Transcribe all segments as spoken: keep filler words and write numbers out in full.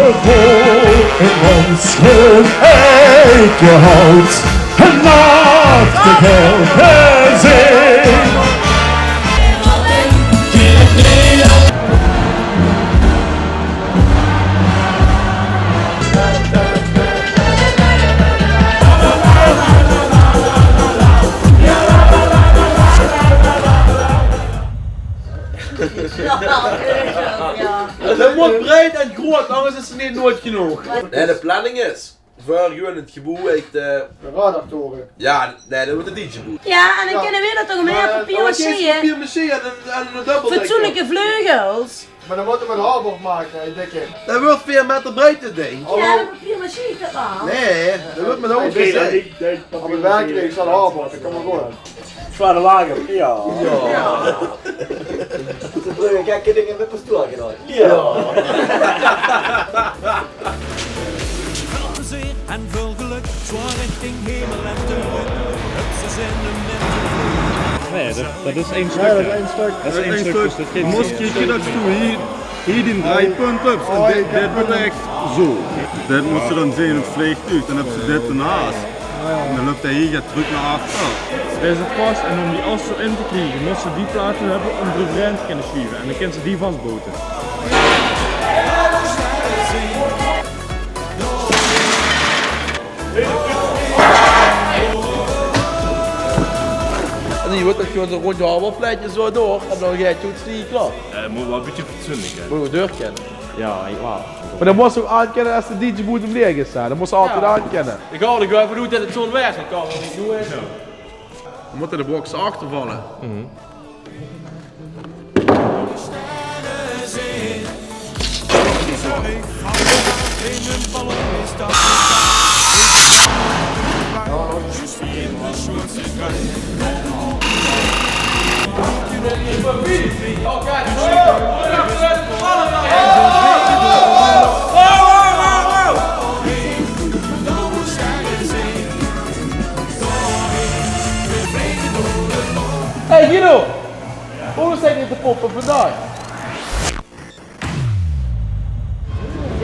Vol in ons hun eige hart, en laat de kelken zingen. Det mót breid en groeat, angers is 't neet noeit genóg. Nae, de planning is veur gewoon 't geboew ech, eh, De radartoren. Jao, nae, det wuuert 'n D J-boew. Jao, en dan kinne veer det toch mit papier-maché. Papier-maché en 'n, en 'n dubbeldek. Fatsoenlike vleugels. Mer dan mótte v'r 't haalbaar make, hè, dikke. Det wuuert veer meter breid, det dink. Jao, det papier-maché, det waal. Nae, det wuuert mit oud gezag. Op 't werk is det haalbaar, det kan mer good. Zware wage, jao. Jao. Ze breuke gekke dinger mit pastoor gedaon. Jao. Väöl plezeer en väöl gelök, zwaor richting hemel en terök. Höbs se zin um mit te vleue? Nae, det, det is ein stök, hè. Jao, det is ein stök. Det is ein stök, dus det geit neet. Mós se kieke det se hie, hie die drei punte höbs en dit, dit wuuert ech zo. Dit mós se dan zeen, 't vleegtuug, dan höbs se dit d'rnaas. En dan löp 'r hie trök nao achter. Dit is 't vas, en óm die as zo in te kriege, mós se die plaat höbbe óm d'reuverhaer te kinne sjuve. En dan kins se die vasboute. En hie wuuert det gewoon zo'n róndj haalbaarflaatje zo door. En dan geit 't good, is 't klaor. Eh, mót waal 'n bietje fatsoenlik, hè. Mót waal deur kinne. Jao, ech waal. Mer dan mós se ouch aan kinne es de D J-boew leeg is, hè. Det mós se altied aan kinne. Ich gaon d'r gewoon vanoet det 't zo'n werk kan. Jao. Dan mótte de boxe achtervalle. Hey Guido, wie zeen de poppe vandaag?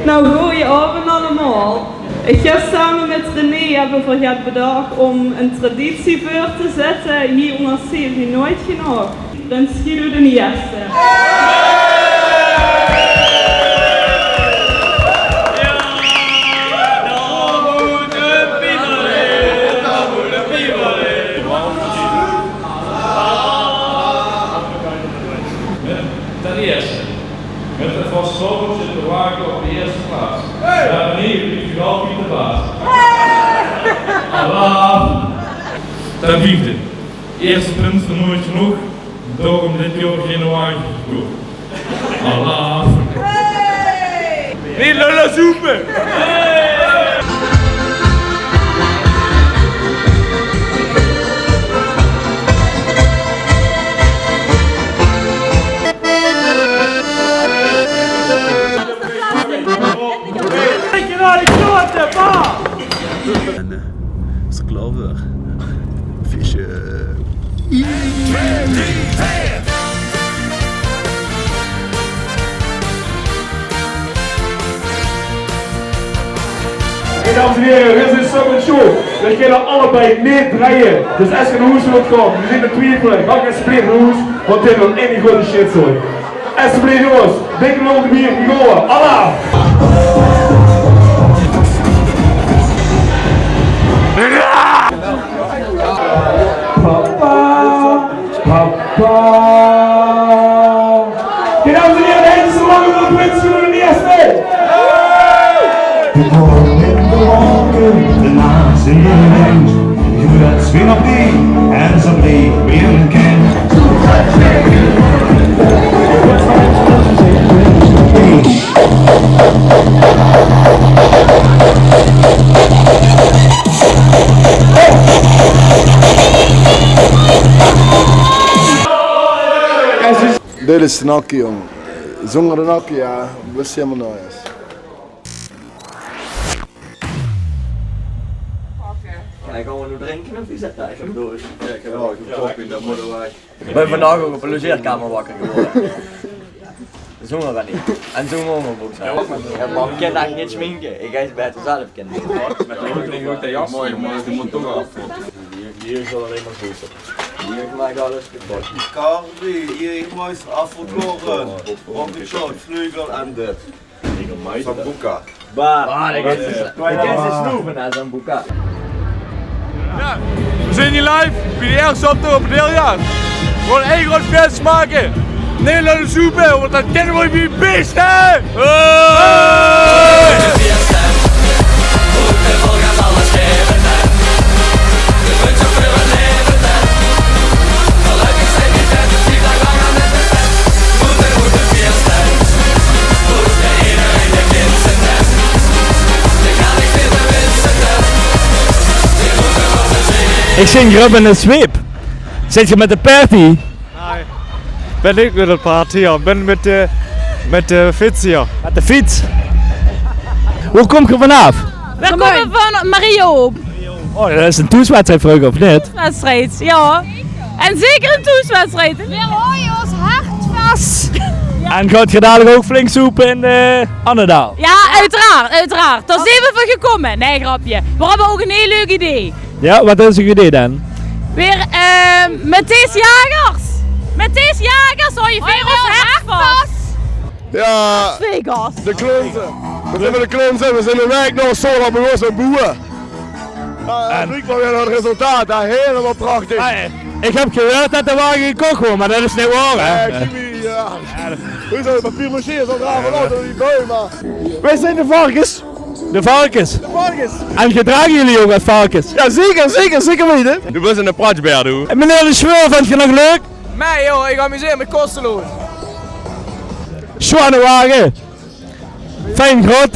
Nou, goojenaovend allemaol. Ich höb same mit René höbbe v'r get bedach óm ein traditie veur te zètte. Hie ónger Serie Nooit Genóg. Prins Guido d'n Ierste. Ten ierste, mit de vastelaovend zit de wage op de ierste plaats. Hey! Jao, René, blief altied de baas. Alaaf! Ten viefde, ierste punt veur Nooit Genóg. Daorum dit jaor geine wage gekoch. Alaaf. Hey! Neet lólle, zoepe! En, eh, is 'r klaor veur? Visje. Oké, dames en heren, dit is de Summit Show. Veer kinne allebei neet drejje. Dus es geer nao hoes wilt gaon, veer zeen in twiefel, gank esjeblief nao hoes, want dit weurt eine groete shitzooi. Esjeblief jónges, dikke lul de bier, die gaon v'r. Alaaf! Papa, papa. Dames en heren, de henj is lang veur Prins Guido d'n Ierste. De kop in de wolke, de naas in de wind. Doe det weer opnuuj en zo bleef weer ein kind. Dit is de nakkie, jóng. Zónger de nakkie, jao, wis se hielemaol nörges. Oké. Gaon v'r noe drinke of is det eigelik door? Jao, ich höb 'n koppie, det mót waal. Ich bön vandaag ouch op 'n logeerkamer wakker gewore. Dus Zónger dan neet. En zónger óngerboks. Ja, mer ich kin eigelik neet sjminke. Ich gaon 't baeter zelf kinne doon. Mit de hoed en de jas. Mooi, mooi, die mót toch aaf. Hie is 't allein mer good. Hie maak ich alles kepot. Cardi, hie, ich mót aafverkore. Robby Short, Vleugel en dit. Sambuca. Bah, ah, dat is, dat is de snoeven, hè, Sambuca. Ja, we zeen hie live bie de ierste optoch op Deelgaart. Gewoon ein groot fieës make. Neet laote zoepe, want dan kinne we bie beeste. Hey! Ich zeen grub in de zweep. Zit geer mit de party? Nae. Bin ich mit de party, ja. Bin mit de, mit de fiets, ja. Mit de fiets? Wo kómp geer vanaaf? We kómme van Mariehoop. Oh, dat is ein thoeswedstrijd veur uch, of neet? Thoeswedstrijd, ja. En zeker ein thoeswedstrijd. We haoje ós hart vas. En gaot geer dalik ouch flink zoepe in de Annedaal? Ja, oeteraard, oeteraard. Dao zeen we veur gekómme. Nae, grapje. We höbbe ouch ein hiel leuk idee. Ja, wat is uch idee dan? Weer, eh, Matthijs Jagers. Matthijs Jagers, haoj veer ós hart vas. Ja, Las Vegas. De clowns. We zeen de clowns, we zeen de waek nao Sola begós mit boewe. Ja, en kiek mer weer nao 't resultaat, hè. Hielemaol prachtig. Ah, ich höb gehuurd dat de wage gekoch waor, mer dat is neet waor, hè? Ja, Jimmy, ja. Hoezo, de papier-maché is al draaf, die boum, mer... Weej zeen de varkes. De varkes. De varkes. En gedrage geer uch ouch es varkes? Ja, zeker, zeker, zeker weite. Doe bös eine pratsjbeer, doe. En meneer de chauffeur, vindj geer 't nog leuk? Nae, joh, ich amuseer mich kosteloos. Sjoeane wage. Fijn groot.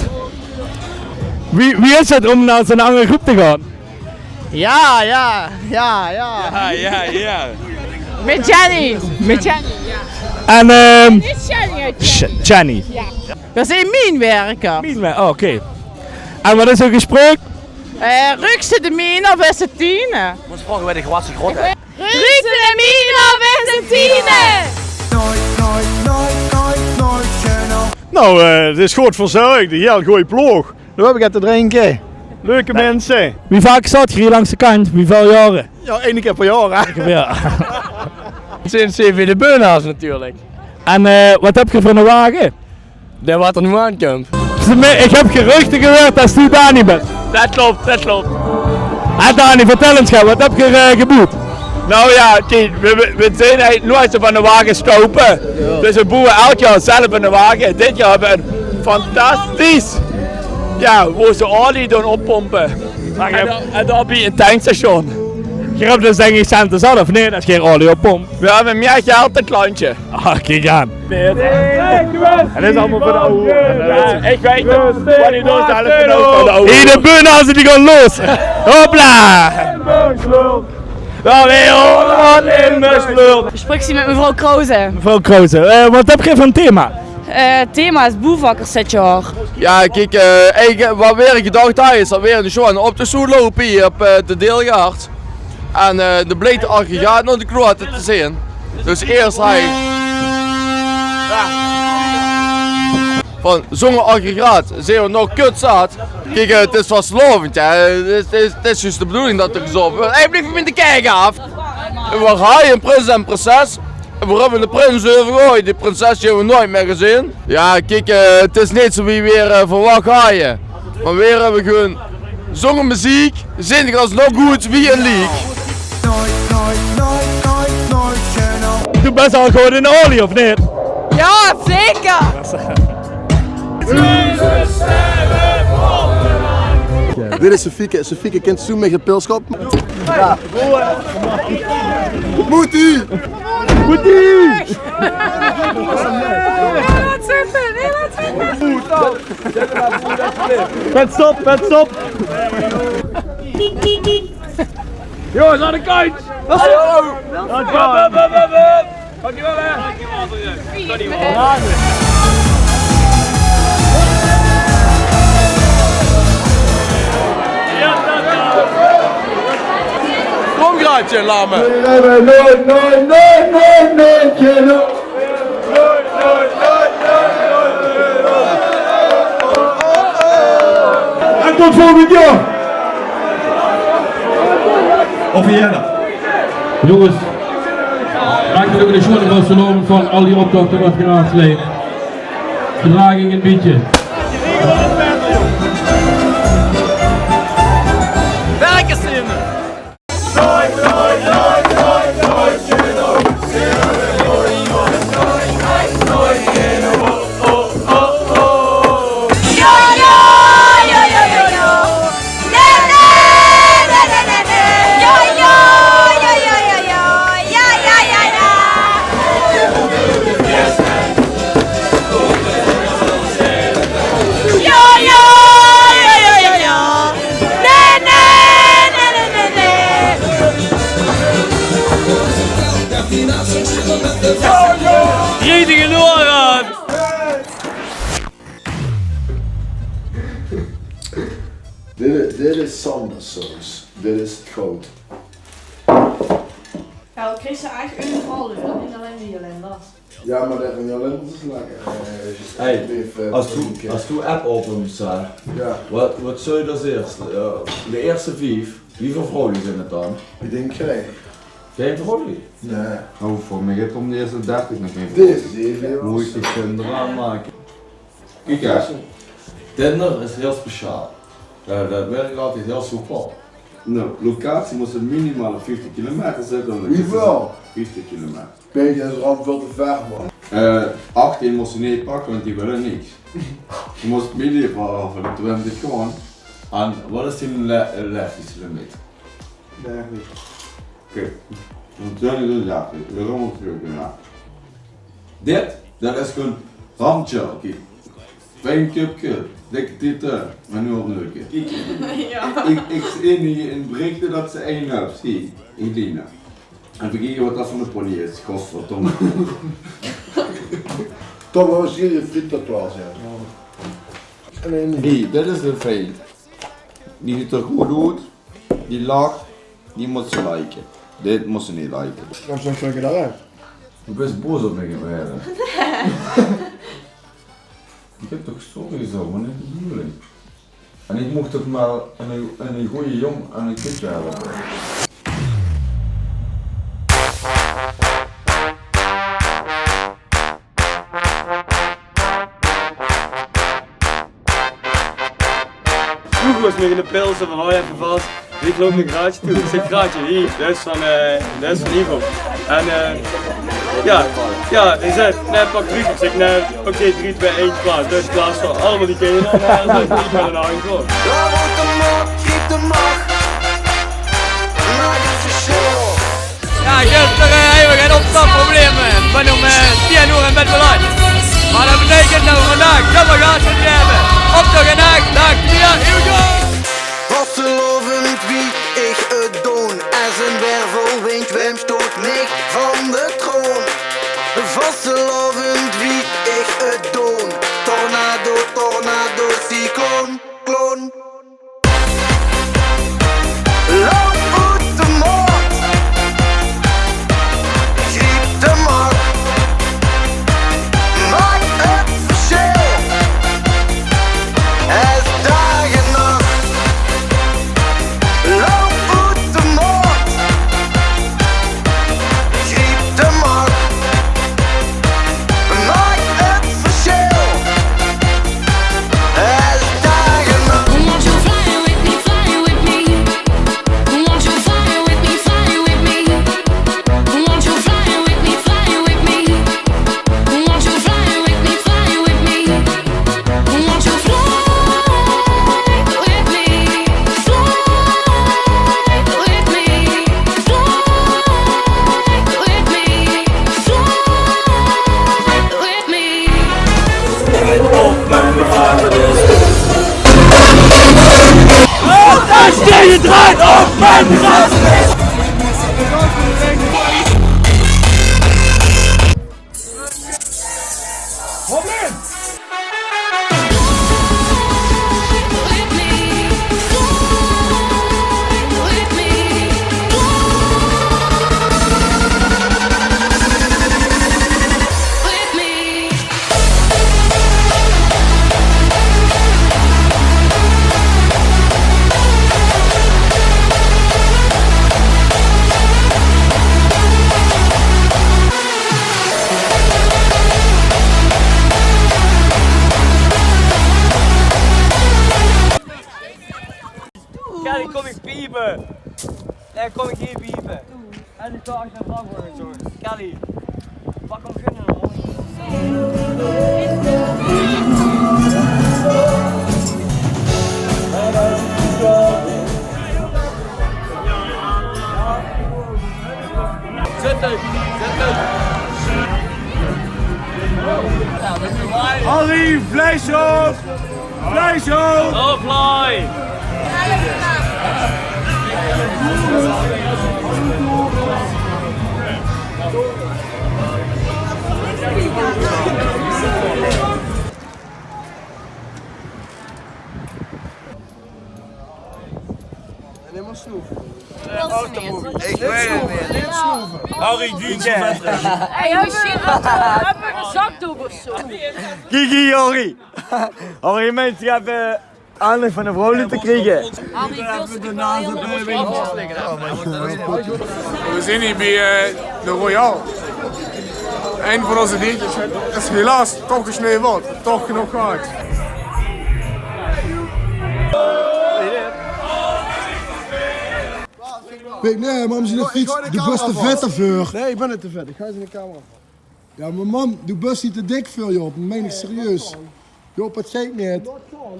Wie, wie is 't óm nao zo'n anger groep te gaon? Ja, ja, ja, ja. Ja, ja, ja. Mit Jenny. Mit Jenny, ja. En, ehm, Jenny. Jenny. Ja. Dat is ein mienwerker. Mienwer-, oh, oké. En wat is uch gespreuk? Eh, ruuks se de mien of is 't tiene? Mós vraoge wae de groatste grot haet. Ruuks se de mien of is 't tiene? Nou, eh, 't is good verzörg, de hiel gooj ploog. Noe höb ich get te drinke. Leuke minse. Wie vaak staot geer hie langs de kantj? Wieväöl jaore? Ja, eine kier per jaor, hè. Ja. Sinds C V de Beunhaas natuurlik. En, eh, wat höb geer veur eine wage? Dae wat d'r noe aankump. Ich höb geruchte gehuurd det doe Dani bös. Det klop, det klop. Hè, Dani, vertèl ins gaw, waat höb geer, eh, geboewd? Nou ja, kiek, we, we, we zeen eigelik noeats van de wages koupe. Ja. Dus we boewe eder jaor zelf eine wage. Dit jaor höbbe we ein fantastisch, ja, wo ze olie doon oppompe. En, en dao bie ein tankstation. Geer höb dus, dink ich, cente zat, of neet, det geer olie oppomp? We höbbe mier geld dan klantje. Ah, kiek aan. Nae, 't is allemaol veur de aw. Ja, ich weit 't. Wat ich doon, is alles veur de aw. Hie de Beunhaze, die gaon los. Hopla. Ja, we horen wat in de slurp. Gesprek mit mevrouw Krause. Mevrouw Krause, eh, wat höb geer veur ein thema? Eh, 't thema is boevakkers dit jaor. Ja, kiek, eh, eigelik wat we gedach hadde is det we ein sjoean optoch zouwe loupe hie op, eh, de Deelgaard. En, eh, dan bleek de aggregaat nog de klote te zeen. Dus iers hae, ja. Van zónger aggregaat zeen we nog kut zat. Kiek, eh, 't is vastelaovend, hè. 't Is, 't is, 't is zjus de bedoeling det d'r gezaope wuuert. Hey, blief van de kaek aaf. En we haje ein prins en prinses. En we höbbe de prins euvergehaoje. Die prinses höbbe we noeats mier gezeen. Ja, kiek, eh, 't is neet zo wie we, eh, verwach haje. Mer we höbbe gewoon zónger meziek, zeen ich alsnog good wie ein leek. Doe bös al good in de olie, of neet? Ja, zeker! Dit is Sofieke. Sofieke, kins doe mich 't pilsjap? Ja. Moet ie! Moet ie! Laot zitte, nae, laot zitte. Pet stop, pet stop. Jónges, aan de kantj. Hallo. Dankjewel, hè. Kom, Graatje, laat me. Nooit, nooit, nooit, nooit, nooit, nooit. Volgend jaor! Of jao. Jónges, maak 't ouch 'ne sjoeane vastelaovend van, al die optochte wat geer aafsleep. Gedraging 'n bietje. Werke, Steven! Gretige Loran! Dit is, dit is Sandersaus. Dit is 't goud. Jao, det kriegs se eigelik euveral, huur. Neet allein bie Jolinda's. Jao, mer det van Jolinda's is lekker. Hey, es doe, es doe app opens, eh, jao, waat, waat zów se es ierste, eh, de ierste vief, wieväöl vrouwe zeen 't dan? Ich dink gein. Gein vrouwe? Nae. Oh, veur mich haet óm de ierste dertig nog gein vrouwe. Dit is hieël... Mót ich dich ein drama make? Kiek, hè. Tinder is hieël speciaal. Eh, det wirk altied hieël soepel. Noe, locatie mós se minimaal op vieftig kilometer zitte. Wieväöl? Vieftig kilometer. Peter is al väöl te wied, man. Eh, achttien mós se neet pakke, want die wille niks. Doe mós minimaal veur de twintig gaon. En waat is die le-, leeftiedslimiet? Nae, neet. Oké. Dan zeen v'r d'r, jao, v'r gaon weer trök nao. Dit, det is gewoon ramtjerky. Fijn kupke, dikke tiete, mer noe al neuke. Jao. Ich, ich zeen hie in berichte det se ein höbs, hie, in Lina. En vergiet waat det van de pony is, godverdomme. Toch waal ins hie de friet tatoeage, jao. En ein... Hie, det is ein fijn. Die zuut d'r good oet. Die lach, die mós se like. Dit mós se neet like. Ich höb zo'n stökske dao, hè. Doe bös boos op mich gewore. Ich höb toch sorry gezag, mer neet de bedoeling. En ich moch toch mer ein, ein gooje jóng en ein kindje höbbe. Vroeger waas 't nog ein pils van: haoj effe vas, ich loup nao Graatje toe. Ich zèk: Graatje, hie, det is van, eh, det is van Ivo. En, eh, jao, jao, hae zaet: nae, pak drie. Ich zèk: nae, oké, drie, twee, ein, klaor. Dus klaor veur allemaol die kindere. En dan zèk ich: ich bön ein handjvol. Laot de macht, griep de macht. Maak 't versjil. Jao, gister, eh, höbbe v'r gein opstapprobleem. V'r zeen óm, eh, tien oer in bed beland. Mer det beteikent det v'r vandaag dubbel gaas gaon gaeve. Op toch en ech, daag twieë, here we go! Vastelaovend wie ich 't doon, es ein wervelwind, waem stoot mich van de troon? Vastelaovend wie ich 't doon, tornado, tornado, cycloon, kloon. Loup oet de moord. Griep de macht. Maak 't versjil. Es daag en nach. Loup oet de moord. Griep de macht. Maak 't versjil. Es daag en nach. Won't you fly with me, fly with me? Won't you fly with me, fly with me? Won't you fly with me, fly with me? Won't you fly with me, fly with me? Won't you fly with me, fly with me, fly with me, fly with me? Steh je draait op mijn gras! Bieber. Nae, kom ich hie, Bieber. En ich zal echt ein vrouw worden, zo. Kelly. Pak hem gunnen, hoor. Zet hem, zet hem. Harry, vleis op! Vleis op! Offline! En helemaal snoeven. Ich weit 't neet. Harry, die is vet. Hey, höbbe v'r, höbbe v'r ein zakdook of zo? Kiek hie, Harry. Harry meint, die höbbe aandacht van de vrouw te kriege. Harry, veur z'n geweer. V'r zeen hie bie, eh, de Royal. Ein van ózze dieetjes is helaas toch gesneuveld. Toch genóg gehad. Weit, nae, mer óm zien fiets, doe bös te vet d'rveur. Nae, ich bön neet te vet. Ich gaon ins in de camera. Jao, mer mam, doe bös hie te dik veur, Job. Det mein ich serieus. Job, det geit neet.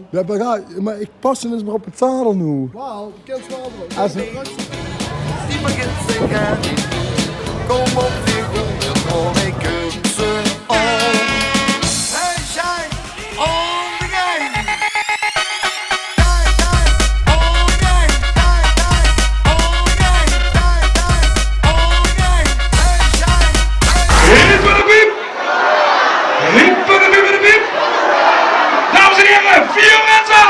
Jao, mer, mer ich pas ins mer op 't zadel noe. Waal, die kins waal. Die begint te zinge. Kom op, veer goon d'r nog ein keer op. Hey, Sjaak, on the game. Hippeldepiep! Hippeldepiepeldepiep! Dames en heren, Fiorenza!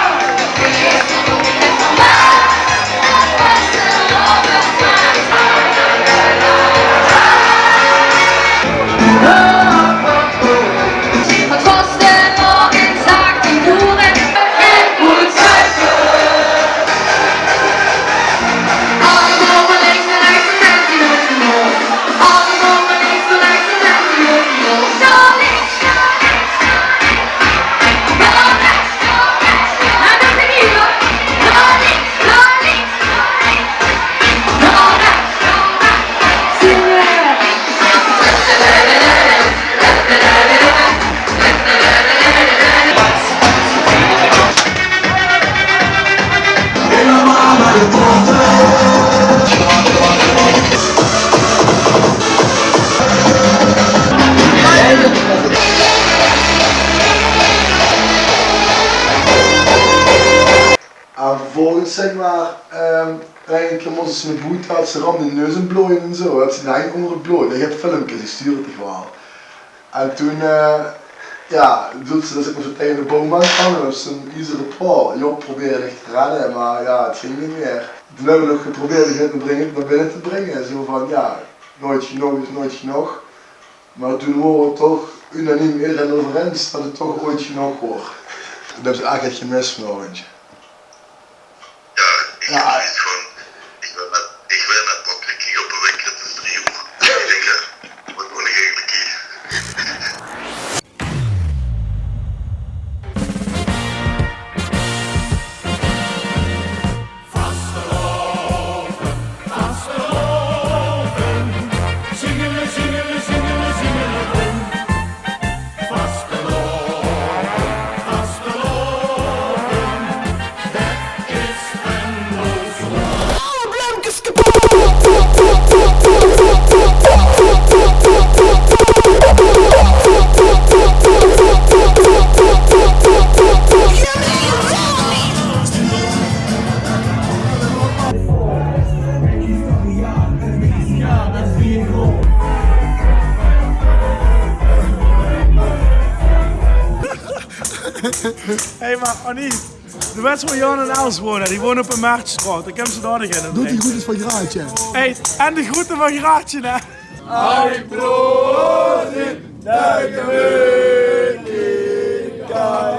En vervolgens, zeg maar, ehm, ein kier mós ze nao boete, had ze ram de neus in blooje en zo. Had ze ein ónger 't blooje. Ich höb filmkes, ich stuur 't dich waal. En toen, eh, jao, doot ze det, zèk mer, zo taenge de boum aan hange, op zo'n iezere paol. Job probeerde dich te redde, mer jao, 't ging neet mieë. Toen höbbe v'r nog geprobeerd dich te bringe, nao binne te bringe. Zo van, jao, nooit genóg is nooit genóg. Mer toen wore v'r toch unaniem, ederein euver eins det 't toch ooit genóg woor. Det höbbe ze eigelik gemis vanaovendj. Jao, ich höb zoeiets van, ich wil nao, ich wil nao Patrick hie op de winkel, 't is drie oer. Ich dink, jao, waat mót ich eigelik hie? Vastelaovend, vastelaovend, zingele, zingele, zingele, zingele. Vastelaovend, vastelaovend, det is Venlo's. Alle bleumkes kepot. Hey, mer Annie, de wèts wo Jan en Els wone? Die wone op de Mertstraot. Dao kómme ze dao nog in. Doot die groetes van Graatje. Hey, en de groete van Graatje, hè? Harry Brood, de gemeentekas.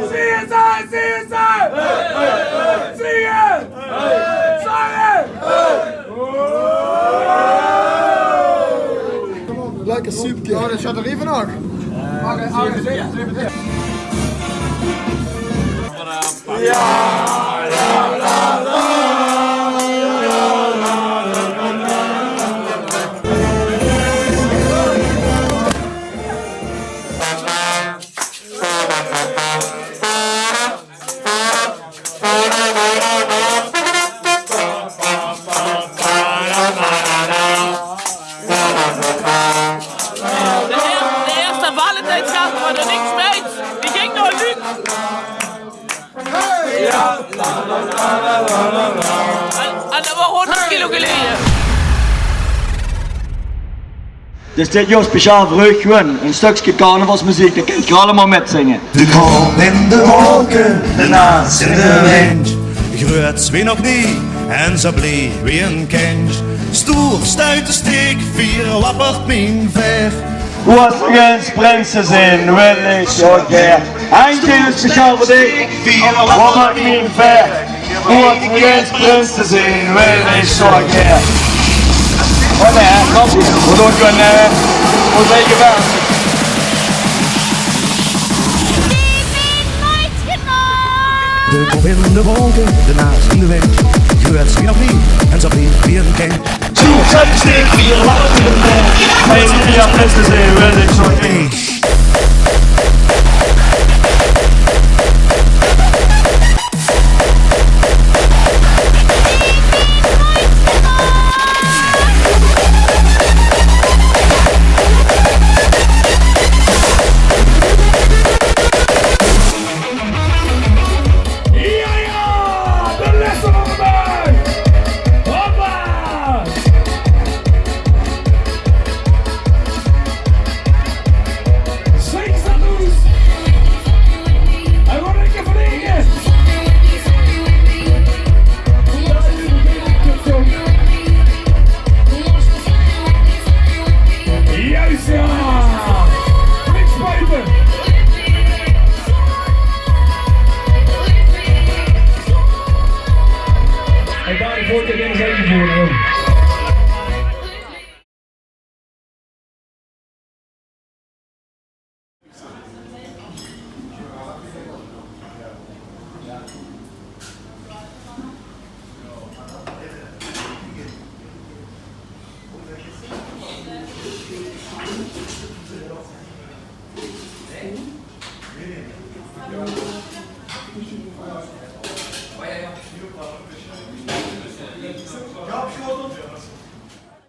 Zie je ze, zie je ze! Zie je! Sorry! Lekker soepke. Oh, det zit d'r hie vanaaf. Jao, jao, jao. Kilo geleje. Dus dit jaor speciaal veur uch gewoon ein stökske carnavalsmeziek, dan kènt geer allemaol mitzinge. De kop in de wolke, de naas in de wind. Groeats wie nog nie en zo blie wie ein kindj. Stoer stuit de steek, veer wappert mien veer. Oe, es ich ins prins te zeen, wil ich zo gaer. Henk, dit is speciaal veur dich. Wappert mien veer. Oe, es ich ins prins te zeen, wil ich zo gaer. Wat, hè? Wat is, wat doet je, eh, wat ben je wel? De kop in de wolke, de naas in de wind. Groeats wie nog nie en zo blie wie ein kindj. Zo, zet de steek, veer wappert mien veer. Hey, ja, beste zee, wil ik zo gaer. Ja, ja, de lèste van vandaag. Hoppa! Zing ze loes. Hij wordt lekker vliegen. Juist, ja. Flink spuiten. En daar wordt er geen zin voor, hè.